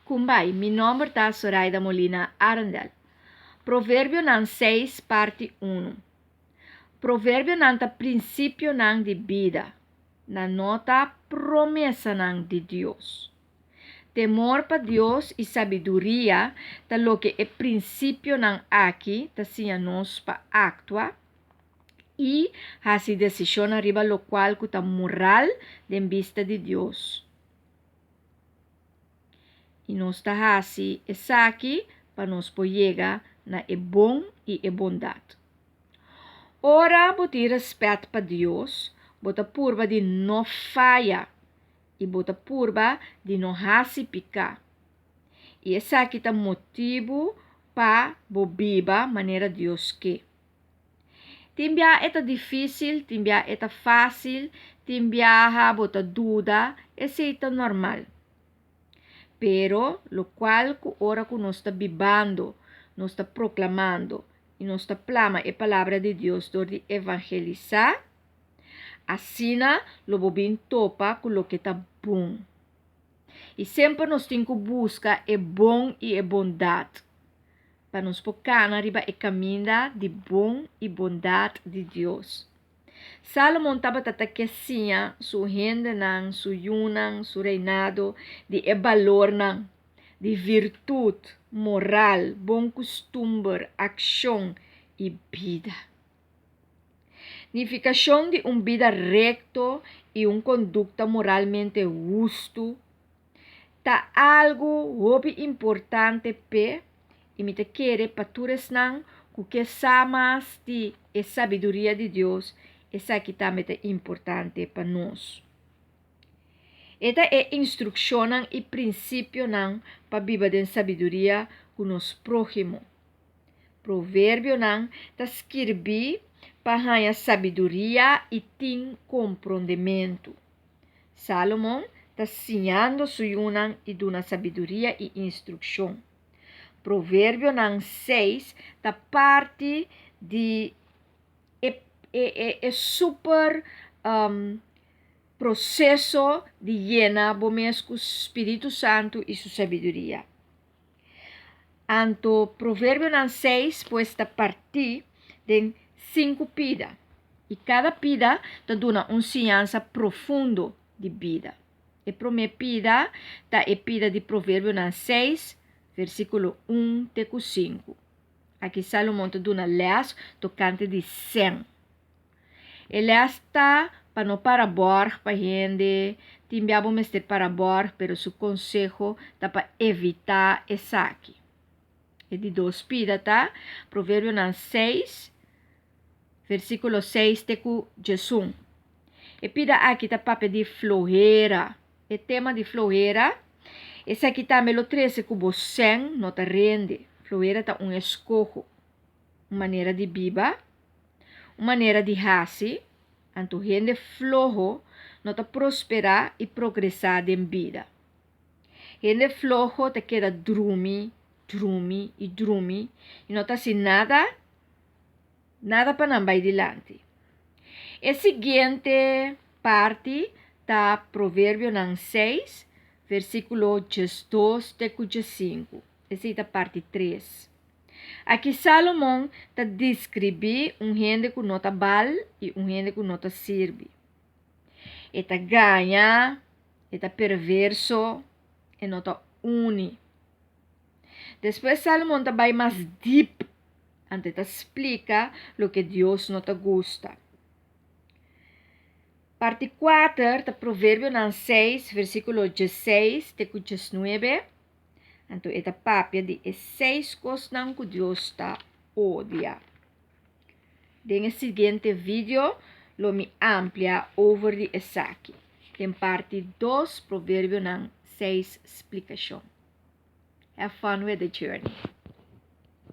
Kumbai, mi nomber ta Soraida Molina Arendel. Proverbionan 6 parti 1. Proverbionan ta prinsipionan di bida. Nan no ta promesanan di Dios. Temor pa Dios i sabiduria ta loke e prinsipionan aki ta siña nos pa aktua i hasi desishonnan riba lokual ku ta moral den bista di Dios. I nos ta hasi esaki pa nos por yega na e bon i e bondat. Ora bo tin rèspèt pa Dios, bo ta purba di no faya i bo ta purba di no hasi piká. I esaki ta motibu pa bo biba manera Dios ke. Tin bia e ta difísil, tin bia e ta fásil, tin biaha bo ta duda, esei ta normal. Pero lokual ku ora ku nos ta bibando, nos ta proklamando i nos ta plama e palabra di Dios dor di evangelisá, asina lo bo bin topa ku loke ta bon. I semper nos tin ku buska e bon i e bondat. pa nos por kana riba e kaminda di bon i bondat di Dios. Sálomon tabata ta ke siña su hendenan, su yunan, su reinado di e balornan di virtut, moral, bon kustumber, akshon i bida. Nifikashon di un bida rekto i un kondukta moralmente hustu Ta algu hopi importante p'e i mi ta kere pa tur esnan ku ke sa mas di e sabiduria di Dios, esaki tambe ta importante pa nos. E ta e instrukshonnan i prinsipionan pa biba den sabiduria ku nos próhimo. Proverbionan ta skirbí pa haña sabiduria i tin komprondementu. Sálomon ta siñando su yunan i duna sabiduria i instrukshon. Proverbionan seis ta parti di e e e e super proseso di yena bo mes ku Spiritu Santu i su sabiduria. Anto Proverbionan seis pues ta partí den sinku pida, i kada pida ta duna un siñansa profundo di bida. E promé pida ta e pida di Proverbionan seis, versíkulo un te ku sinku. Aki Salomon ta duna lès tokante di sèn. E lès ta pa no para bòrg pa hende, tin bia bo mester para bòrg pero su konseho ta pa evitá esaki. E di dos pida ta Proverbionan seis, versíkulo seis te ku djesun. E pida aki ta papia di flohera. E tema di flohera, esaki tambe lo trese ku bo sèn no ta rende. Flohera ta un eskoho. un manera di biba, un manera di hasi, anto hende floho no ta prosperá i progresá den bida. Hende floho ta keda drumi, drumi i drumi i no ta hasi nada, nada pa nan bai dilanti. E siguiente parti ta Proverbionan seis, versíkulo 12 te ku 15. Esei ta parti tres. Aki Salomon ta deskribí un hende ku no ta bal i un hende ku no ta sirbi. E ta gaña, e ta perverso, e no ta uni. Despues Salomon ta bai mas dip, anto e ta splika loke Dios no ta gusta. Parti kuater ta Proverbionan seis, versíkulo diesseis te ku diesnuebe. Anto e ta papia di e seis kosnan ku Dios ta odia. Den e siguiente video lo mi amplia over di esaki. Den parti dos Proverbionan seis splikashon. Have fun with the journey.